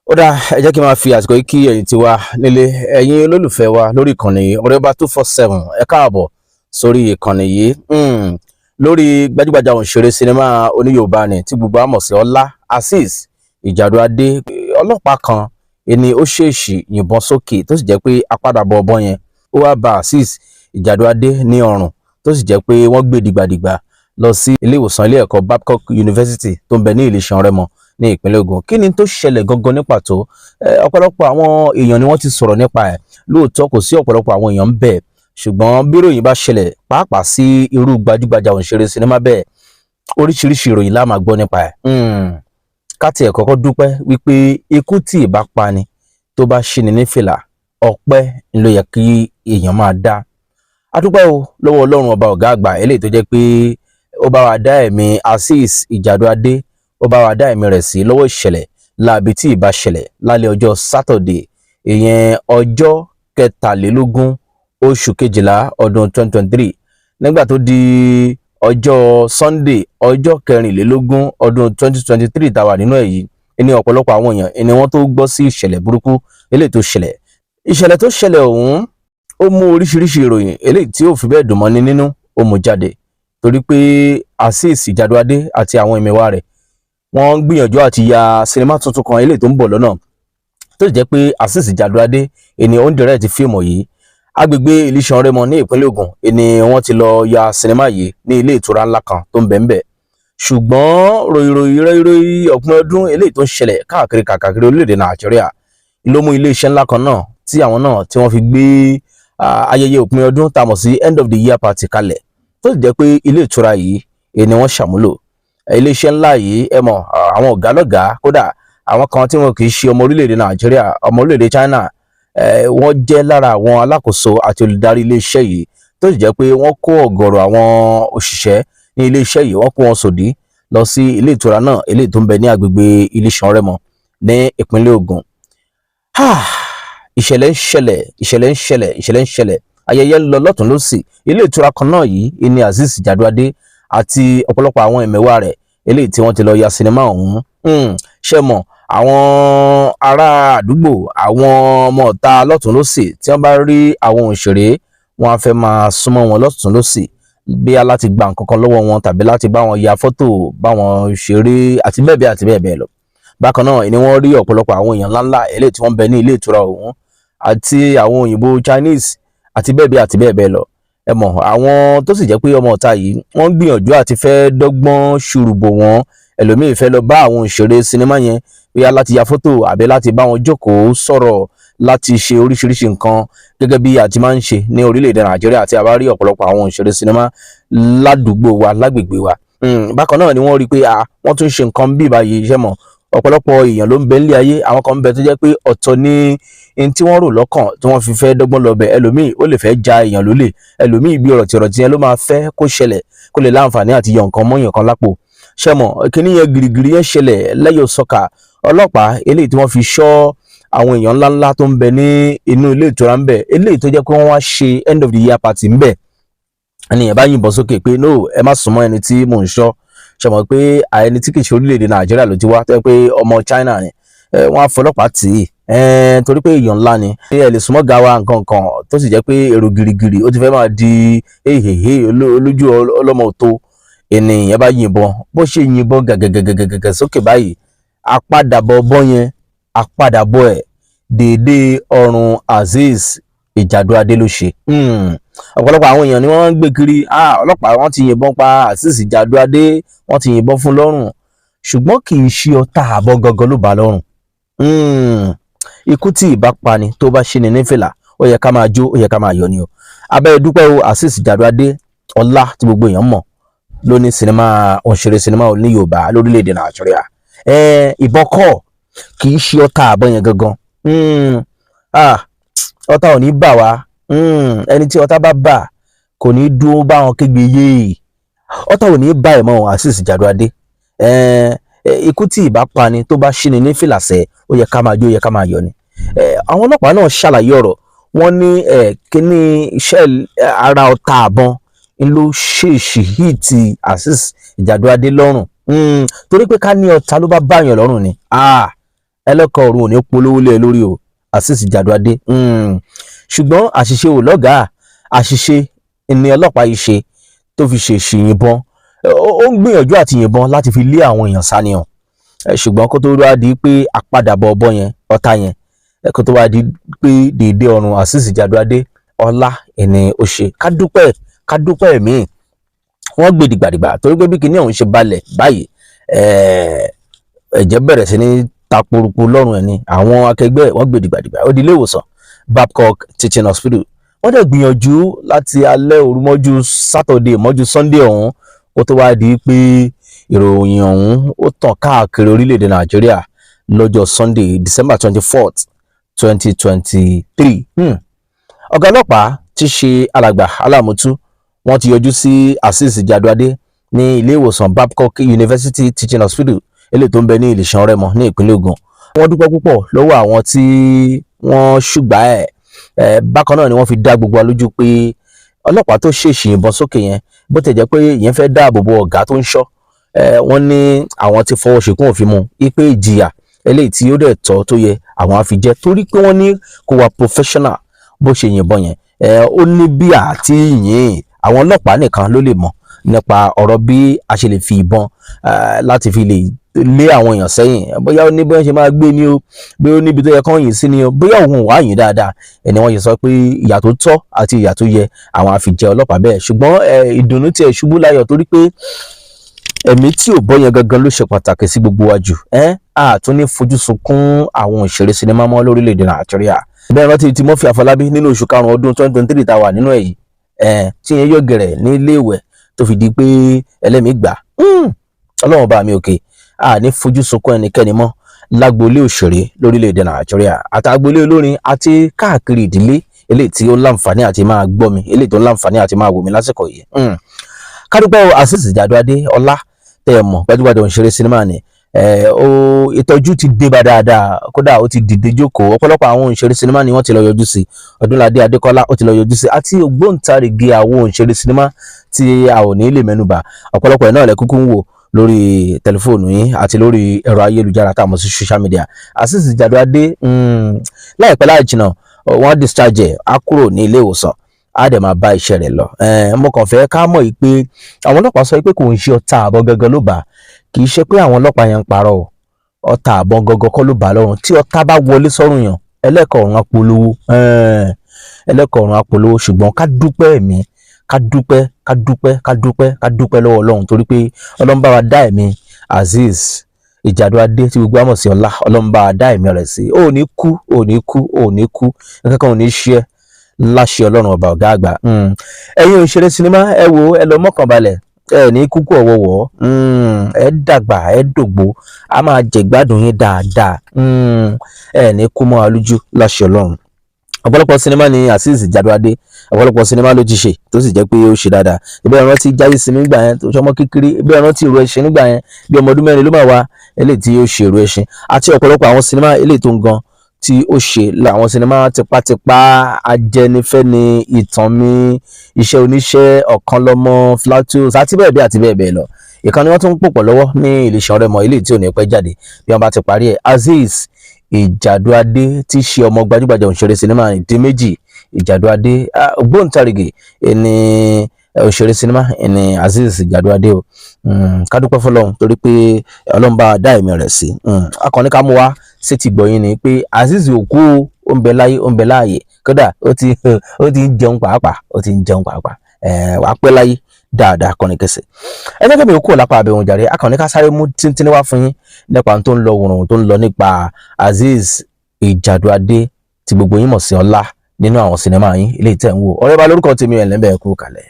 Ó dáa, ẹ jẹ́ kí n máa fi àsìkò yìí kí ẹ̀yin tiwa nílé, ẹ̀yin olólùfẹ́ wa lórí ìkànnì Ọ̀rẹ́bá 247. Ẹ káàbọ̀ sórí ìkànnì yìí. Lórí gbajúgbajà òǹṣeré sinimá oníYorùbá ni tí gbogbo wa mọ̀ sí Ọlá Azeez Ìjàdùadé. Ọlọ́pàá kan ẹni ó ṣèèṣì yìnbọn sókè, tó sì jẹ́ pé apádàbọ̀ ọbọ̀ yẹn ó wá ba Azeez Ìjàdùadé ní ọrùn, tó sì jẹ́ pé wọ́n gbé dìgbàdìgbà lọ sí ilé ìwòsàn ilé ẹ̀kọ́ Babcock University tó ń bẹ ní Ìlíṣàn Rẹ́mọ ní ìpínlẹ̀ Ògùn. Kí ni tó ṣẹlẹ̀ gangan ní pàtó? Ọ̀pọ̀lọpọ̀ àwọn èèyàn ni wọ́n ti sọ̀rọ̀ nípa ẹ̀. Lóòótọ́, kò sí ọ̀pọ̀lọpọ̀ àwọn èèyàn ń bẹ, ṣùgbọ́n bí ìròyìn bá ṣẹlẹ̀, pàápàá sí irú gbajúgbajà òǹṣeré sinimá bẹ́ẹ̀, oríṣiríṣi ìròyìn la máa gbọ́ nípa ẹ̀. Ká tiẹ̀ kọ́kọ́ dúpẹ́ wípé ikú tí ì bá pani, tó bá ṣíni ní fìlà, ọpẹ́ ló yẹ kí èèyàn máa dá. A dúpẹ́ o lọ́wọ́ Ọlọ́run Ọba ọ̀gá àgbà, eléyìí tó jẹ́ pé ó bá wa dá ẹ̀mí Azeez Ìjàdùadé, ó bá wa dá ẹ̀mí rẹ̀ sí lọ́wọ́ ìṣẹ̀lẹ̀ láabi tí ìbá ṣẹlẹ̀ lálẹ́ ọjọ́ Saturday, ìyẹn ọjọ́ 23 oṣù kejìlá ọdún 2023. Nígbà tó di ọjọ́ Sunday, ọjọ́ 24 ọdún 2023 tá a wà nínú ẹ̀ yìí, ní ọ̀pọ̀lọpọ̀ àwọn èèyàn ni wọ́n tó gbọ́ sí ìṣẹ̀lẹ̀ burúkú eléyìí tó ṣẹlẹ̀. Ìṣẹ̀lẹ̀ tó ṣẹlẹ̀ ọ̀hún, ó mú oríṣiríṣi ìròyìn eléyìí tí ó fi bẹ́ẹ̀ dùn mọ́ni nínú, ó mú jáde, torí pé Azeez Ìjàdùadé àti àwọn ẹ̀mẹ̀wà rẹ̀, wọ́n ń gbìyànjú àti ya sinimá tuntun kan eléyìí tó ń bọ̀ lọ́nà, tó sì jẹ́ pé Azeez Ìjàdùadé ẹni ó ń direct fíìmù yìí. Agbègbè Ìlíṣàn Rẹ́mọ ní ìpínlẹ̀ Ògùn ni wọ́n ti lọ ya sinimá yìí ní ilé ìtura ńlá kan tó ń bẹ ńbẹ̀. Ṣùgbọ́n ròyìnròyìn ròyìnròyìn ọ̀pọ̀ ọdún eléyìí tó ń ṣẹlẹ̀ káàkiri káàkiri orílẹ̀-èdè Nàìjíríà ló mú ilé iṣẹ́ ńlá kan náà tí àwọn náà tí wọ́n fi gbé ayẹyẹ òpin ọdún tá a mọ̀ sí end of the year party kalẹ̀, tó sì jẹ́ pé ilé ìtura yìí ni wọ́n ṣàmúlò. Ilé iṣẹ́ ńlá yìí, ẹ mọ̀ àwọn ọ̀gá lọ́gàá, kódà àwọn kan tí wọn kì í ṣe ọmọ orílẹ̀-èdè Nàìjíríà, ọmọ orílẹ̀-èdè China, wọ́n jẹ́ lára àwọn alákòóso àti olùdarí ilé iṣẹ́ yìí, tó sì jẹ́ pé wọ́n kó ọ̀gọ̀rọ̀ àwọn òṣìṣẹ́ ní ilé iṣẹ́ yìí, wọ́n kó wọn sòdí lọ sí ilé ìtura náà eléyìí tó ń bẹ ní agbègbè Ìlíṣàn Rẹ́mọ ní ìpínlẹ̀ Ògùn. Ìṣẹ̀lẹ̀ ń ṣẹlẹ̀, ìṣẹ̀lẹ̀ ń ṣẹlẹ̀, ìṣẹ̀lẹ̀ ń ṣẹlẹ̀, ayẹyẹ ń lọ lọ́tún lọ́sì. Ilé ìtura kan náà yìí ní Azeez Ìjàdùadé àti ọ̀pọ̀lọpọ̀ àwọn ẹ̀mẹ̀wà rẹ̀ eléyìí tí wọ́n ti lọ ya sinimá ọ̀hún. Ṣe mọ̀ àwọn ará àdúgbò, àwọn ọmọ ọ̀ta lọ́tún lọ́sì, tí wọ́n bá rí àwọn òṣèré, wọn á fẹ́ máa súnmọ́ wọn lọ́tún lọ́sì, bí a láti gba nǹkan kan lọ́wọ́ wọn tàbí láti bá wọn ya fọ́tò, bá wọn ṣeré, àti bẹ́ẹ̀ bẹ́ẹ̀ àti bẹ́ẹ̀ bẹ́ẹ̀ lọ. Bákan náà ni wọ́n rí ọ̀pọ̀lọpọ̀ àwọn èèyàn ńláńlá eléyìí tí wọ́n ń bẹ ní ilé ìtura ọ̀hún, àti àwọn òyìnbó Chinese, àti bẹ́ẹ̀ bẹ́ẹ̀ àti bẹ́ẹ̀ bẹ́ẹ̀ lọ. Ẹ mọ̀ àwọn tó sì jẹ́ pé ọmọ ọ̀ta yìí, wọ́n ń gbìyànjú àti fẹ́ dọ́gbọ́n ṣùrùbò wọn. Ẹlòmíì fẹ́ lọ bá àwọn òṣèré sinimá yẹn, bóyá láti ya fọ́tò àbí láti bá wọn jókòó sọ̀rọ̀, láti ṣe oríṣiríṣi nǹkan gẹ́gẹ́ bí a ti máa ń ṣe ní orílẹ̀-èdè Nàìjíríà tí a bá rí ọ̀pọ̀lọpọ̀ àwọn òṣèré sinimá ládùúgbò wa, lágbègbè wa. Bákan náà ni wọ́n rí i pé wọ́n tún ṣe nǹkan bí báyìí. Iṣẹ́ mọ̀, ọ̀pọ̀lọpọ̀ èèyàn ló ń bẹ nílé ayé. Àwọn kan ń bẹ tó jẹ́ pé ọ̀tọ̀ ní n tí wọ́n rò lọ́kàn tí wọ́n fi fẹ́ dọ́gbọ́n lọ bẹ̀. Ẹlòmíì ó lè fẹ́ ja èèyàn lólè, ẹlòmíì bí ọ̀rọ̀ tìrọ̀ tìyẹn ló máa fẹ́ kó ṣẹlẹ̀, kó lè láǹfààní àti yọ nǹkan mọ́yàn kan lápò. Ṣe mọ̀ kíní yẹn, gìrìgìrì yẹn ṣẹlẹ̀ lẹ́yọ̀ sọ́kà. Ọlọ́pàá eléyìí tí wọ́n fi ṣọ́ àwọn èèyàn ńláńlá tó ń bẹ ní inú ilé ìtura ń bẹ, eléyìí tó jẹ́ pé wọ́n wá ṣe end of the year party ń bẹ, ẹnìyẹn bá yìnbọn sókè pé, "No, ẹ má súnmọ́ ẹni tí mò ń ṣọ́." Ṣe mọ̀ pé ẹni tí kì í ṣe orílẹ̀-èdè Nàìjíríà ló ti wá, tó yẹ pé ọmọ China ni, wọ́n á fọlọ́pàá tì í torí pé èèyàn ńlá ni, ẹ lè súnmọ́ gawa nǹkan kan, tó sì jẹ́ pé èrò gìrìgìrì ó ti fẹ́ máa di èhèhè olójú ọlọ́mọ òtó. Ènìyàn bá yìnbọn, bó ṣe yìnbọn gàgàgàgàgà sókè báyìí, apádàbọ̀ bọ́ yẹn, apádàbọ̀ ẹ̀ déédéé ọrùn Azeez Ìjàdùadé ló ṣe. Ọ̀pọ̀lọpọ̀ àwọn èèyàn ni wọ́n ń gbé kiri, ọlọ́pàá, wọ́n ti yìnbọn pa Azeez Ìjàdùadé, wọ́n ti yìnbọn fún lọ́rùn, ṣùgbọ́n kì í ṣe ọta àbọ̀ gangan ló bá lọ́rùn. Ikú tí ìbá pani, tó bá ṣe ní ní fìlà, ó yẹ ká máa jó, ó yẹ ká máa yọ̀ ni o. Abẹ́ dúpẹ́ o. Azeez Ìjàdùadé Ọlá tí gbogbo èèyàn mọ̀ ló ní sinimá, òṣèré sinimá ní Yorùbá lórílẹ̀‐èdè Nàìjíríà. Ìbọn kọ́, kì í ṣe ọta àbọ̀ yẹn gangan. Ọta ò ní bà wá. Ẹni tí ọta bá bà kò ní dúró bá wọn kígbe yéè. Ọta ò ní bá ẹ̀ mọ́ Azeez Ìjàdùadé. Ikú tí ìbá pani, tó bá ṣíni ní fìlàsẹ̀, ó yẹ ká máa jó, ó yẹ ká máa yọ̀ ni. Àwọn ọlọ́pàá náà ṣàlàyé ọ̀rọ̀ wọ́n ní kíní iṣẹ́ ara ọta àbọn ń ló ṣèèṣì hit Azeez Ìjàdùadé lọ́rùn, torí pé ká ní ọta ló bá báyàn lọ́rùn ni. Ẹlẹ́kọ̀ọ́ ọ̀run ò ní polówó lé ẹ lórí o, Azeez Jaduade. Ṣùgbọ́n àṣìṣe ò lọ́gàá, àṣìṣe ni ọlọ́pàá yìí ṣe tó fi ṣèṣì yìnbọn. Ó ń gbìyànjú àti yìnbọn láti fi lé àwọn èèyàn sáníyàn, ṣùgbọ́n kó tó wá di pé àpadàbọ̀ ọbọ yẹn, ọ̀tá yẹn, kó tó wá di pé dèédé ọrùn Azeez Jaduade ọlá ẹni ó ṣe. Ká dúpẹ́, ká dúpẹ́ ẹ̀mí wọ́n gbé dìgbàdìgbà, torí pé bí kinní ọ̀hún ṣe balẹ̀ báyìí, ẹ̀jẹ̀ bẹ̀rẹ̀ sí ní taporupo lọ́rùn ẹ̀ ni. Àwọn akẹgbẹ́ wọ́n gbé dìgbàdìgbà, ó di ilé ìwòsàn Babcock Teaching Hospital. Wọ́n dẹ̀ gbìyànjú láti alẹ́ òru mọ́jú Saturday mọ́jú Sunday ọ̀hún, kó tó wá di pé ìròyìn ọ̀hún ó tàn káàkiri orílẹ̀-èdè Nàìjíríà lọ́jọ́ Sunday, December 24th, 2023. Ọ̀gá ọlọ́pàá tí ṣe Alàgbà Alámùtú, wọ́n ti yọjú sí Azeez Jaduade ní ilé ìwòsàn Babcock University Teaching Hospital, eléyìí tó ń bẹ ní Ìlìṣàn Rẹ́mọ ní ìpínlẹ̀ Ògùn. Wọ́n dúpẹ́ púpọ̀ lọ́wọ́ àwọn tí wọ́n ṣùgbà ẹ̀. Bákan náà ni wọ́n fi dá gbogbo wa lójú pé ọlọ́pàá tó ṣèèṣì yìnbọn sókè yẹn, bó tẹ̀ jẹ́ pé ìyẹn fẹ́ dáàbò bo ọ̀gá tó ń ṣọ́ ẹ, wọ́n ní àwọn ti fọwọ́ ṣìnkún òfin mu ipe ìjìyà eléyìí tí ó dẹ̀ tọ́ tó yẹ àwọn á fi jẹ́, torí pé wọ́n ní kò wà professional bó ṣe yìnbọn yẹn. Ẹ ó ní bí àti yìn àwọn ọlọ́pàá nìkan ló lè mọ̀ nípa ọ̀rọ̀ bí a ṣe lè fi ìbọn láti fi lè lé àwọn èèyàn sẹ́yìn, bóyá ó ní bóyá ṣe máa gbé ni o, bóyá ó níbi tó yẹ kán yìn sí ni o, bóyá òun wà yìn dáadáa ẹni. Wọ́n ṣe sọ pé ìyà tó tọ́ àti ìyà tó yẹ àwọn á fi jẹ ọlọ́pàá bẹ́ẹ̀. Ṣùgbọ́n ìdùnnú tiẹ̀ ṣubú láyọ̀, torí pé ẹ̀mí tí ò bọ́ yẹn gangan ló ṣe pàtàkì sí gbogbo wa jù. Ẹ́ a tún ní fojú sunkún àwọn òṣèré sinimá mọ́ lórílẹ̀‐èdè Nàìjíríà. Bẹ́ẹ̀ rántí ti Murphy Àfọlábí nínú oṣù karùn-ún ọdún 2023 tá a wà nínú ẹ̀ yìí, ẹ̀ tí yẹn yọ gẹ̀rẹ̀ ní ilé ìwẹ̀ tó fi di pé ẹlẹ́mìí gbà. Ọlọ́run bá mi òkè, a ní fojú sunkún ẹnikẹ́ni mọ́ lágboolé òṣèré lórílẹ̀‐èdè Nàìjíríà, àtàgboolé olórin, àti káàkiri ìdílé eléyìí tí ó láǹfààní àti máa gbọ́ mi, eléyìí tó láǹfààní àti máa wò mí lásìkò yìí. Kádúpẹ́ Azeez Jaduade ọlá tẹ́ ẹ mọ̀, gbajúgbajà òṣèré sinimá ni. Ó ìtọ́jú ti dé bá dáadáa, kódà ó ti dìde jókòó. Ọ̀pọ̀lọpọ̀ àwọn òṣèré sinimá ni wọ́n ti lọ yọjú sí. Ọdúnládé Adékọ́lá, ó ti lọ yọjú sí, àti ògbóǹtarìgì àwọn òṣèré sinimá tí a ò ní lè mẹ́nubà. Ọ̀pọ̀lọpọ̀ ẹ̀ náà lẹ kúkú ń wò lórí tẹlifóònù yín àti lórí ẹ̀rọ ayélujára tá a mọ̀ sí social media. Azeez Jaduade, láìpẹ́ láì jìnnà, wọ́n discharge ẹ̀, á kúrò ní ilé ìwòsàn, á dẹ̀ máa bá iṣẹ́ rẹ̀ lọ. Mo kàn fẹ́ ká mọ̀ yìí pé àwọn ọlọ́pàá sọ pé kò ń ṣe ọta àbọ̀ gangan ló bá. Kì í ṣe pé àwọn ọlọ́pàá yẹn ń parọ́ o, ọta àbọ̀ gangan kọ́ ló bá lọ́rùn. Tí ọta bá wọlé sọ́rùn yàn, ẹlẹ́kọ̀ọ́rùn apolówó, ẹlẹ́kọ̀ọ́rùn apolówó. Ṣùgbọ́n ká dúpẹ́ ẹ̀mí, ká dúpẹ́, ká dúpẹ́, ká dúpẹ́, ká dúpẹ́ lọ́wọ́ Ọlọ́run, torí pé Ọlọ́run bá wa dá ẹ̀mí Azeez Ìjàdùadé tí gbogbo àmọ̀ sí ọlá, Ọlọ́run bá wa dá ẹ̀mí rẹ̀ sí. Ó ní kú, ó ní kú, ó ní kú, nǹkan kan ò ní ṣe é láṣẹ Ọlọ́run ọba ọ̀gá àgbà. Ẹ̀yin òṣèré sinimá, ẹ wo, ẹ lọ mọ́kàn balẹ̀, ẹ ní kúkú ọ̀wọ̀wọ̀, ẹ dàgbà, ẹ dògbó, a máa jẹ̀gbádùn yín dáadáa. Ẹ ní kú mọ́ alójú láṣẹ Ọlọ́run. Ọ̀pọ̀lọpọ̀ sinimá ni Azeez Jaduade, ọ̀pọ̀lọpọ̀ sinimá ló ti ṣe tó sì jẹ́ pé ó ṣe dáadáa. Ìbẹ́ ìrántí Jáyé Sinmi nígbà yẹn tó ṣọmọ kékeré, ìbẹ́ ìrántí Ìrù Ẹṣin nígbà yẹn, bí ọmọ ọdún 4 ló máa wá eléyìí tí ó ṣe Ìrù Ẹṣin, àti ọ̀pọ̀lọpọ̀ àwọn sinimá eléyìí tó ń gan tí ó ṣe làwọn sinimá Tipátipá, Ajẹnifẹ́ni, Ìtàn Mi, Iṣẹ́ Oníṣẹ́, Ọ̀kanlọ́mọ, Flatus, àti bẹ́ẹ̀ bẹ́ẹ̀ àti bẹ́ẹ̀ bẹ́ẹ̀ lọ. Ìkànnì wọn tún ń pòpọ̀ lọ́wọ́ ní Iléeṣẹ́ Rẹ́mọ eléyìí tí ò ní pẹ́ jáde bí wọ́n bá ti parí ẹ̀. Azeez Ìjàdùadé tí í ṣe ọmọ gbajúgbajà òṣèré sinimá Ìdí Méjì Ìjàdùadé, ògbóǹtarìgì ẹni òṣèré sinimá ẹni Azeez Ìjàdùadé o. Ká dúpẹ́ fọ́lọ́run, torí pé Ọlọ́run bá dá ẹ̀mí rẹ̀ sí. Akọni ká mú wá sétí gbọ̀yìn ni pé Azeez ò kú o, ó ń bẹ láyé, ó ń bẹ láàyè, kódà ó ti ń jẹun pàápàá, ó ti ń jẹun pàápàá. Wàá pẹ́ láyé dáadáa kọ́ni kẹsẹ̀. Ẹ jẹ́ kí mi kúrò lápá abẹ́wọn jàre. Akọni ká sáré mú tíntínní wá fún yín nípa tó ń lọ wòrùn tó ń lọ nípa Azeez Ìjàdùadé tí gbogbo yín mọ̀ sí ọlá nínú àwọn sinimá yín eléyìí tẹ̀ ń wò. Ọ̀rẹ́ bá lórúkọ tèmi ẹ̀ lẹ́bẹ̀ẹ́ kú kalẹ̀.